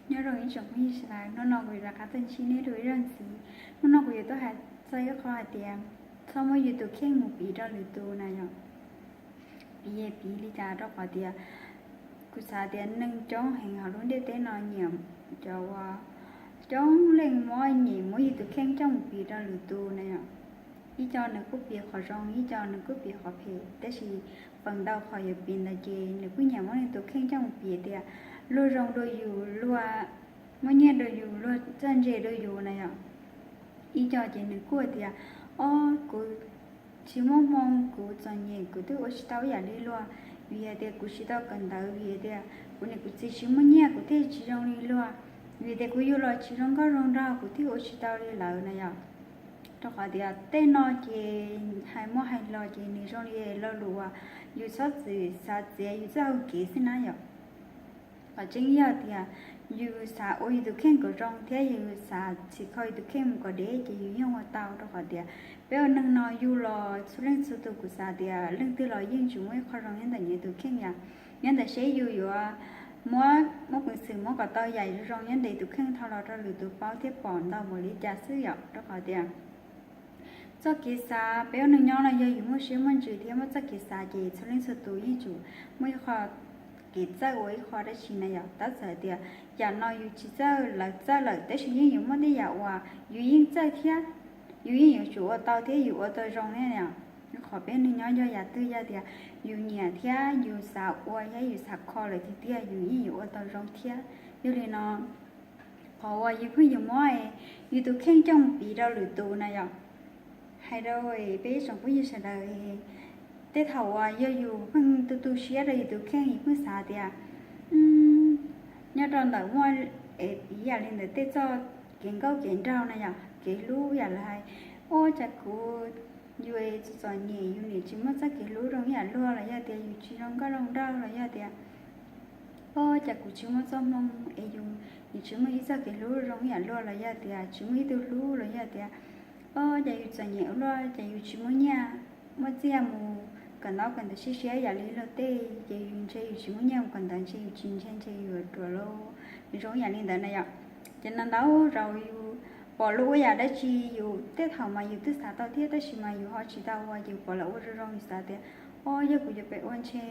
Nyob zoo ib tsoom phooj ywg sawv daws, hnub no kuv yuav rov qab tuaj ntsib nej dua ib zaug ntxiv. Hnub no kuv yuav tuaj hais txog ib qho hais tias txhob muab yus tus kheej mus piv rau lwm tus na yom. Piv piv li cas? Rau qhov tias kuv xav tias neeg coob heev hauv lub ntiaj teb no nyiam, cov uas coob leej muab nyem muab yus tus kheej coj mus piv rau lwm tus na yom. Ib co nws kuj piv qhov zoo, ib co nws kuj piv qhov phem, tab sis feem ntau qhov yuav piv ntawd ces nws kuj nyiam muab nws tus kheej coj mus piv tias luag zoo dua yus, luag muaj nyiaj dua yus, luag txawj ntse dua yus na yom. Ib co ces nws kuj tias, o, kuv tsis muaj hmoo, kuv txom nyem, kuv twb ua tsis tau ib yam li luag, vim hais tias kuv tsis tau kawm ntawv, vim hais tias kuv niam kuv txiv tsis muaj nyiaj, kuv thiaj tsis zoo li luag, vim tias kuv yug los tsis zoo nkauj zoo nraug, kuv thiaj ua tsis tau li lawv na yom. Rau qhov tias tej no ces hais muaj hais los ces nws zoo li lo lus uas yus txhob txwm xav txiav yus txoj hau kev xwb na yom. Qhov tseeb yog tias yus xav ua yus tus kheej kom zoo thiab yus xav txhim kho yus tus kheej mus kom deb ces yus yeej ua tau, rau qhov tias peb ua neeg no yug los txhua leej txhua tus kuv xav tias leej twg los yeej tsis muaj ib qho zoo nyob ntawm nyias tus kheej yom. Nyob ntawm seb yus yuav muab, muab peev xwm muab kom tau yam zoo nyob ntawm tus kheej dhau los rau lwm tus paub thiab pom ntau npaum li cas xwb yom. Rau qhov tias txoj kev xav, peb ua neeg nyob no yog yus muaj siab muaj ntsws thiab muaj txoj kev xav ces txhua leej txhua tus yeej tsum muaj ib qho kev txawj ua ib qho dab tsi na yom. Tab txawm tias yam no yus tsis txawj, lawv txawj lawm, tab sis yeej yuav muaj tej yam uas yus yeej txawj thiab yus yeej yuav tsum ua tau thiab yus ua tau zoo ne yom. Qhov peb ua neeg nyob yog yam twg yog tias yus nyiam thiab yus xav ua thiab yus xav kho lawm tiag tiag yus yeej yuav ua tau zoo thiab. Yog li no qhov uas yus pheej yuav muab yus tus kheej coj mus piv rau lwm tus na yom. Hais rau peb ib tsoom phooj ywg sawv daws, tej thaum uas yog yus pheej tu tu siab rau yus tus kheej, yus pheej xav tias nyob rau ntawm muaj, es piv yam li ntawm tej txoj kev nkauj kev nraug na yom, kev hlub yam lawv hais, ua cas kuv, yus txom txom nyem, yus niam tsis muaj txoj kev hlub zoo ib yam luag los yog tias yus tsis zoo nkauj zoo nraug los yog tias, o, cas kuv tsis muaj txoj hmoo es yus niam tsis muaj ib txoj kev hlub zoo ib yam luag los yog tias tsis muaj ib tug hlub los yog tias, o, cas yus txom nyem ua luaj, cas yus tsis muaj nyiaj muaj txiaj mus kawm ntaub kawm ntawv siab siab yam li luag tej, ces yus ntshe yus tsis muaj nyiaj mus kawm ntawv, ntshe yus tsis ntshai, ntshe yus ruam lauj, zoo yam li ntawd na yom. Ces no ntau zaus yus pom lawv ua yam dab tsi yus tej thaum mas yus twb xav tau thiab tab sis mas yus ho tsis tau ua, yus pom lawv ua zoo zoo yus xav tias, o, yog kuv yuav pem ua ntshe,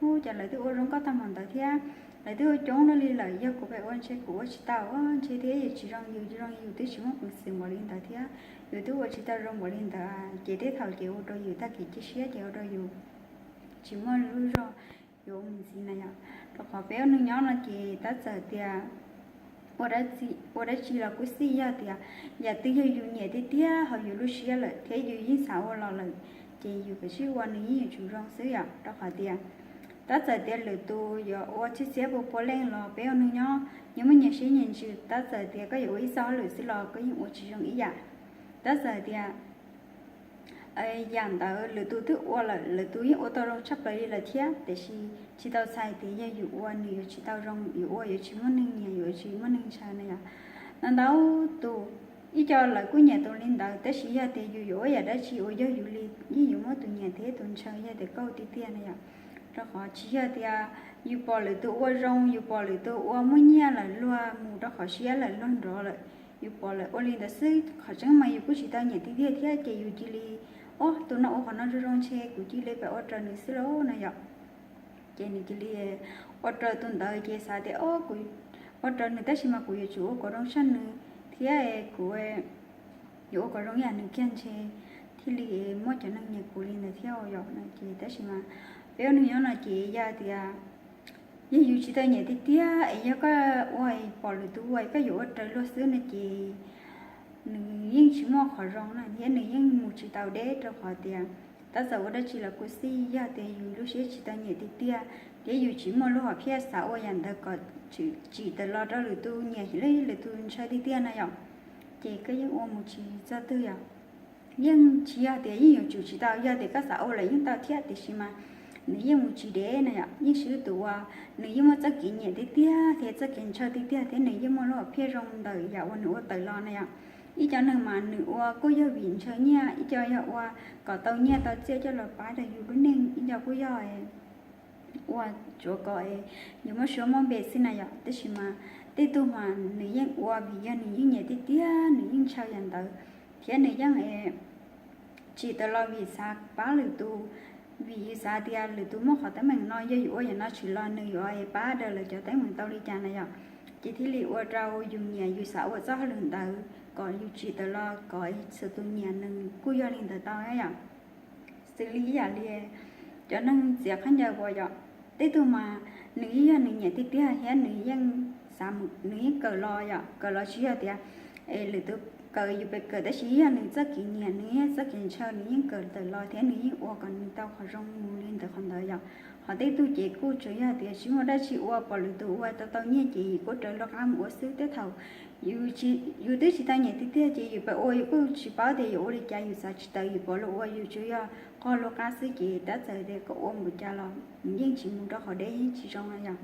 hu, cas lawv twb ua zoo nkauj tag npaum ntawd thiab, lawv twb ua coob luaj li lawm, yog kuv pem ua ntshe kuv ua tsis tau, ntshe thiab yus tsis zoo, yus zoo yus twb tsis muaj peev xwm npaum li ntawd thiab, yus twb ua tsis tau zoo npaum li ntawd, ces tej thaum ces ua rau yus tag kev cia siab, ces ua rau yus tsis muaj lub zog yuav ua mus ntxiv na yom. Rau qhov peb ua neeg nyob no ces tab txawm tias ua dab tsi los kuj xij, yog tias yam twg yog yus nyiam tiag tiag hauv yus lub siab lawm thiab yus yeej xav ua los lawm, ces yus kav tsij ua nws yeej yuav tsum zoo xwb yom. Rau qhov tias tab txawm tias lwm tus yuav ua txhiab txhiab pua pua leej los peb ua neeg nyob nyias muaj nyias siab nyias ntsws, tab txawm tias koj yuav ua ib txoj hauj lwm xwb los koj yeej ua tsis zoo ib yam. Tab txawm tias yam ntawd lwm tus twb ua lawm, lwm tus yeej ua tau zoo tshaj plaws li lawm thiab, tiam sis tsis tau txhais tias yog yus ua nws yuav tsis tau zoo, yus ua yuav tsis muaj neeg nyiam, yuav tsis muaj neeg ntshaw na yom. Ntau ntau tus, ib co lawv kuj nyiam tus li ntawd, tab sis yog tias yus yuav ua yam dab tsi uas yog yus li, yeej yuav muaj tus nyiam thiab tus ntshaw yog tias koj ua tiag tiag na yom. Rau qhov tsis yog tias yus pom lwm tus ua zoo, yus pom lwm tus ua muaj nyiaj lawm luag mus rau qhov siab lawm luag nrov lawm, yus pom lawm ua li ntawd xwb, qhov tseeb mas yus kuj tsis tau nyiam tiag tiag thiab, ces yus cia li, o, tus no ua qhov no zoo zoo ntshe kuv cia li pab ua raws nws xwb lauj no yom. Ces nws cia li ua raws tus ntawd, ces xav tias, o, kuv ua raws nws tab sis mas kuv yuav tsum ua kom zoo tshaj nws thiab, kuv yuav ua kom zoo ib yam nws kiag ntshe thiaj li muaj cov neeg nyiam kuv li ntawd thiab yom no. Ces tab sis mas peb ua neeg nyob no ces yog tias yog yus tsis tau nyiam tiag tiag es yog koj ua pom lwm tus ua koj yuav ua raws luag xwb no ces nws yeej tsis muaj qhov zoo na thiab nws yeej mus tsis tau deb, rau qhov tias tab txawm ua dab tsi los kuj xij, yog tias yus lub siab tsis tau nyiam tiag tiag thiab yus tsis muaj lub hom phiaj xav ua yam ntawd kom tsim tawm los rau lwm tus nyiam, lwm tus ntshaw tiag tiag na yom, ces koj yeej ua mus tsis txog twg yom. Yeej tsis yog tias yeej yuav tsum tsis tau, yog tias koj xav ua lawm yeej tau thiab, tiam sis mas nws yeej mus tsis deb na yom. Yeej swb tus uas nws yeej muaj txoj kev nyiam tiag tiag thiab txoj kev ntshaw tiag tiag thiab nws yeej muaj lub hom phiaj zoo ntawm yam uas nws ua tawm los na yom. Ib co neeg mas nws ua kuj yog vim ntshaw nyiaj, ib co yog ua kom tau nyiaj tau txiaj coj los pab rau yus lub neej, ib co kuj yog ua tsuav kom es yus muab suab muab npe xwb na yom. Tab sis mas tej tug mas nws yeej ua vim yog nws yeej nyiam tiag tiag, nws yeej ntshaw yam ntawd, thiab nws yeej tsim tawm los vim xav pab lwm tus, vim yus xav tias lwm tus muaj qhov teeb meem no, yog yus ua yam no tshwm los nws yuav pab daws lawv cov teeb meem tau li cas na yom. Ces thiaj li ua rau yus nyiam, yus xav ua txoj hauj lwm ntawd kom yus tsim tawm los kom txhua tus nyiam nws kuj yog li ntawd tau na yom. Xws li ib yam li cov neeg txiav khaub ncaws uas yom, tej tug mas nws yeej yog nws nyiam tiag tiag thiab nws yeej xav, nws yeej kawm los yom, kawm los tsis yog tias es lwm tus kawm yus pes kawm, tab sis yog nws txoj kev nyiam, nws yog txoj kev ntshaw, nws yeej kawm tawm los thiab nws yeej ua kom nws tau qhov zoo mus li ntawd qhov ntawd yom. Ho tej tug ces kuj tsuas yog tias tsis muaj dab tsi ua, pom lwm tus ua tau tau nyiaj ces kuj raws luag qab mus ua xwb. Tej thaum yus twb tsis tau nyiam tiag tiag ces yus pes ua yus kuj tsis paub tias yuav ua li cas, yus xav tsis tawm yus pom luag ua, yus tsuas yog qog luag qab xwb ces tab txawm tias kom ua npaum cas los yeej tsis mus rau qhov deb, yeej tsis zoo na yom.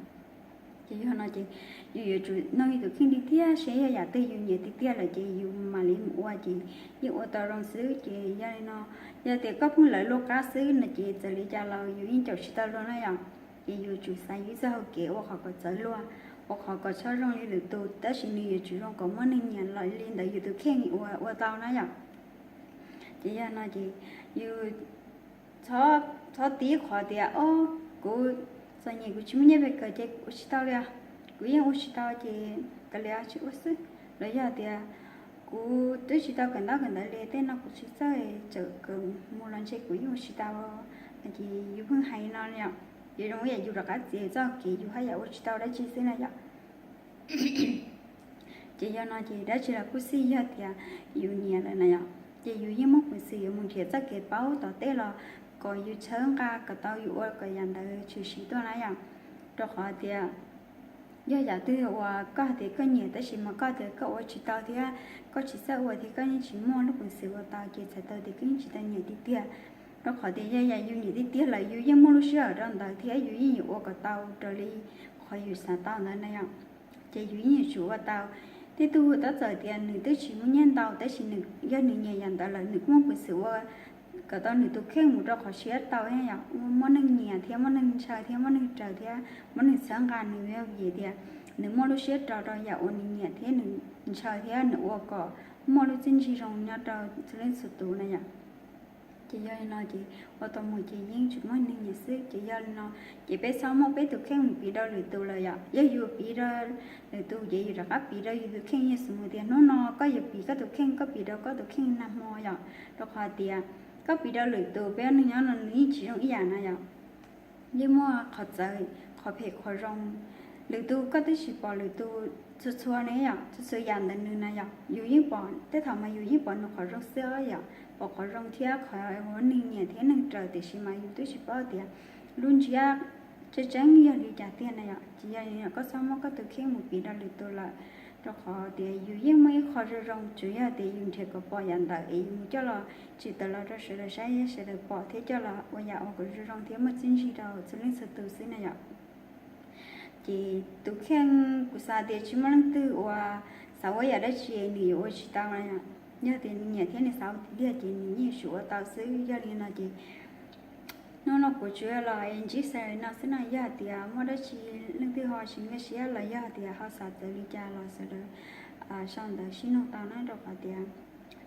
Ces yog no ces yus yuav tsum nug yus tus kheej tiag tiag seb yog yam twg yus nyiam tiag tiag lawm ces yus mam li mus ua ces yeej ua tau zoo xwb. Ces yog li no, yog tias koj pheej lawv luag qab xwb no ces txawm li cas los yus yeej caum tsis tau luag na yom. Ces yus tsum xaiv yus txoj hau kev ua qhov kom txawv luag, ua qhov kom txhob zoo li lwm tus, tab sis nws yuav tsum zoo kom muaj neeg nyiam los li ntawd yus tus kheej uas ua tau na yom. Ces yog no ces yus txhob tib qhov tias, o, kuv txom nyem kuv tsis muaj nyiaj pes kawm ces ua tsis tau li os, kuv yeej ua tsis tau ces kav liam tsis ua xwb. Los yog tias kuv twb tsis tau kawm ntaub kawm ntawv li, tej no kuv tsis txawj, txawm kawm mus los ntshe kuv yeej ua tsis tau. Ces yus pheej hais no yom, ces zoo ib yam yus rov qab txiav txoj kev yus haj yam ua tsis tau dab tsi xwb na yom. Ces yog no ces dab tsi los kuj xij, yog tias yus nyiam lawm na yom, ces yus yeej muaj peev xwm yuav mus nrhiav txoj kev paub tom tej los kom yus txhawb nqa kom tau yus ua kom yam ntawd tshwm sim tuaj na yom. Rau qhov tias yog yam twg uas koj hais tias koj nyiam tab sis mas koj tias koj ua tsis tau thiab koj tsis txawj ua thiab koj yeej tsis muaj lub peev xwm ua tau ces txhais tau tias koj yeej tsis tau nyiam tiag tiag. Rau qhov tias yog yam yus nyiam tiag tiag lawm yus yeej muaj lub sij hawm rau ntawd thiab yus yeej yuav ua kom tau raws li qhov yus xav tau ntawd na yom. Ces yus yeej yuav tsum ua tau. Tej tug tab txawm tias nws twb tsis muaj nyiaj ntau tab sis nws yog nws nyiam yam ntawd lawm nws kuj muaj peev xwm ua kom tau nws tus kheej mus rau qhov siab tau yom, muaj neeg nyiam thiab muaj neeg ntshaw thiab muaj neeg raws thiab muaj neeg txhawb nqa nws, yog vim tias nws muaj lub siab rau rau yam uas nws nyiam thiab nws ntshaw thiab nws ua kom muaj lub txiaj ntsig zoo nyob rau txhua leej txhua tus na yom. Ces yog li no ces ua tau mus ces yeej tsis muaj neeg nyiam xwb. Ces yog li no ces peb txhob muab peb tus kheej mus piv rau lwm tus lawm yom. Yog yus piv rau lwm tus ces yus rov qab piv rau yus tus kheej. Yog xws mus tias hnub no koj yuav piv koj tus kheej, koj piv rau koj tus kheej nag hmo yom, rau qhov tias koj piv rau lwm tus, peb neeg nyob no nws yeej tsis zoo ib yam na yom. Yeej muaj qhov txawv, qhov phem, qhov zoo. Lwm tus koj twb tsis pom lwm tus txhua txhua ne yom, txhua txhua yam ntawm nws na yom. Yus yeej pom, tej thaum mas yus yeej pom nws qhov zoo xwb yom, pom qhov zoo thiab qhov uas neeg nyiam thiab neeg raws, tiam sis mas yus twb tsis paub tias lub ntsiab tseeb tseeb yog li cas tiag na yom. Ces yog li no koj txhob muab koj tus kheej mus piv rau lwm tus lawm, rau qhov tias yus yeej muaj ib qho zoo zoo, tsuas yog tias yus nrhiav kom pom yam ntawd es yus mus coj los tsim tawm los rau sawv daws saib, sawv daws pom thiab coj los ua yam uas kom zoo zoo thiab muaj txiaj ntsig rau txhua leej txhua tus xwb na yom. Ces tus kheej kuv xav tias tsis muaj leej twg uas xav ua yam dab tsi nws yuav ua tsis tau na yom. Yog tias nws nyiam thiab nws xav ua tiag tiag ces nws yeej yuav tsum ua tau xwb. Yog li no ces hnub no kuv tsuas los ntsib xav li no xwb no, yog tias muaj dab tsi leej twg ho tsis nkag siab los yog tias ho xav txawv li cas los sawv daws sau ntawv sib nug tau na, rau qhov tias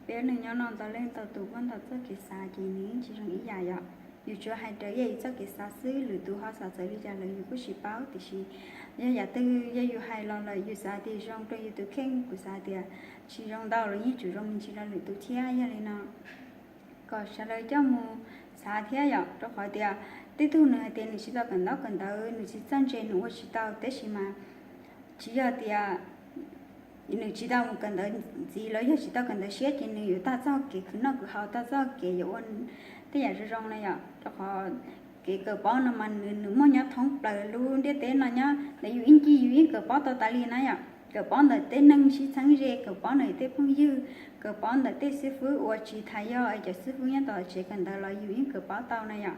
peb neeg nyob no ntau leej ntau tus muaj ntau txoj kev xav ces nws yeej tsis zoo ib yam yom. Yus tsuas hais raws yus txoj kev xav xwb, lwm tus ho xav txawv li cas lawm yus kuj tsis paub, tiam sis yog yam twg yog yus hais los lawm yus xav tias zoo rau yus tus kheej, kuv xav tias tsis zoo ntau los yeej tsuas zoo me ntsis rau lwm tus thiab. Yog li no kom sawv daws coj mus xav thiab yom, rau qhov tias tej tug nws hais tias nws tsis tau kawm ntaub kawm ntawv, nws tsis txawj ntse, nws ua tsis tau, tab sis mas tsis yog tias nws tsis tau mus kawm ntawv ntxiv los yog tsis tau kawm ntawv siab ces nws yuav tag txoj kev khwv noj khwv haus, tag txoj kev yuav ua tej yam zoo zoo na yom. Rau qhov kev kawm paub no mas nws nws muaj nyob thoob plaws lub ntiaj teb no nyob, ntawm yus ib ncig yus yeej kawm paub tau tas li na yom. Kawm paub ntawm tej neeg sib txheeb ze, kawm paub ntawm tej phooj ywg, kawm paub ntawm tej xib fwb uas tsis tas yog es cov xib fwb nyob tom tsev kawm ntawv los yus yeej kawm paub tau na yom.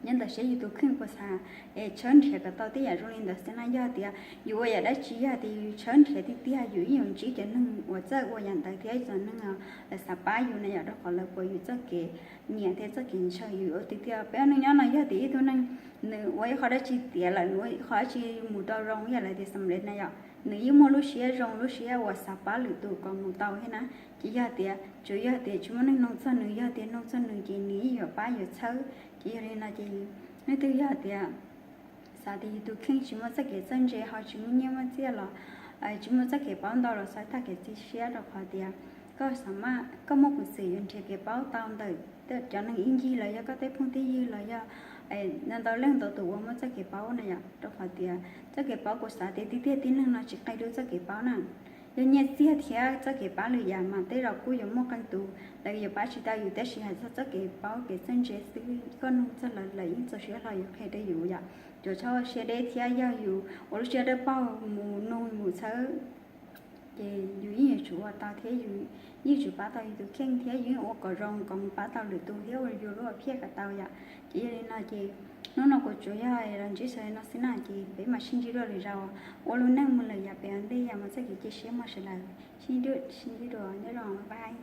Nyob ntawm saib yus tus kheej puas xav es tshawb nrhiav kom tau tej yam zoo li ntawd xwb na. Yog tias yus ua yam dab tsi yog tias yus tshawb nrhiav tiag tiag yus yeej yuav ntsib cov neeg uas txawj ua yam ntawd thiab cov neeg lawv xav pab yus na yom, rau qhov lawv pom yus txoj kev nyiam thiab txoj kev ntshaw yus ua tiag tiag. Peb ua neej nyob no yog tias ib tug neeg nws ua ib qho dab tsi tiav lawm, nws ua ib qho dab tsi mus tau zoo ib yam lawv tias xam lej na yom, nws yeej muaj lub siab zoo lub siab uas xav pab lwm tus kom mus tau thiab na. Ces yog tias tsuas yog tias tsis muaj neeg noog txog nws, yog tias noog txog nws ces nws yeej yuav pab yuav txhawb. Ces yog li no ces leej twg yog tias xav tias yus tus kheej tsis muaj txoj kev txawj ntse ho tsis muaj nyiaj muaj txiaj los tsis muaj txoj kev paub ntau los xav tag kev txi siab rau qhov tias koj xav maj koj muaj peev xwm yuav nrhiav kev paub tau ntawm cov neeg ib ncig los yog koj tej phooj tej ywg los yog ntau leej ntau tus uas muaj txoj kev paub na yom, rau qhov tias txoj kev paub kuv xav tias tiag tiag tib neeg no tsis qe dua txoj kev paub na. Yog nyiaj txiag thiab txoj kev pab lwm yam mas tej zaum kuj yuav muaj qee tus lawv yuav pab tsis tau yus, tab sis hais txog txoj kev paub kev txawj ntse xwb koj nug txog lawv, lawv yeej txaus siab hlo yuav qhia rau yus yom. Tsuas txhob ua siab deb thiab yog yus ua lub siab dawb paug mus nug mus txhawb ces yus yeej yuav tsum ua tau thiab yus yeej tsum pab tau yus tus kheej thiab yus yeej ua kom zoo kom mus pab tau lwm tus thiab ua yus lub hom phiaj kom tau yom. Ces yog li no ces hnub no kuv tsuas yog los ntsib sawv daws no xwb na, ces peb mam sib ntsib dua lwm zaus ua lub neej mus lawm yom, peb ua ntej yom, mas txoj kev cia siab muaj sawv daws, sib ntsib dua, nyob zoo, bye bye.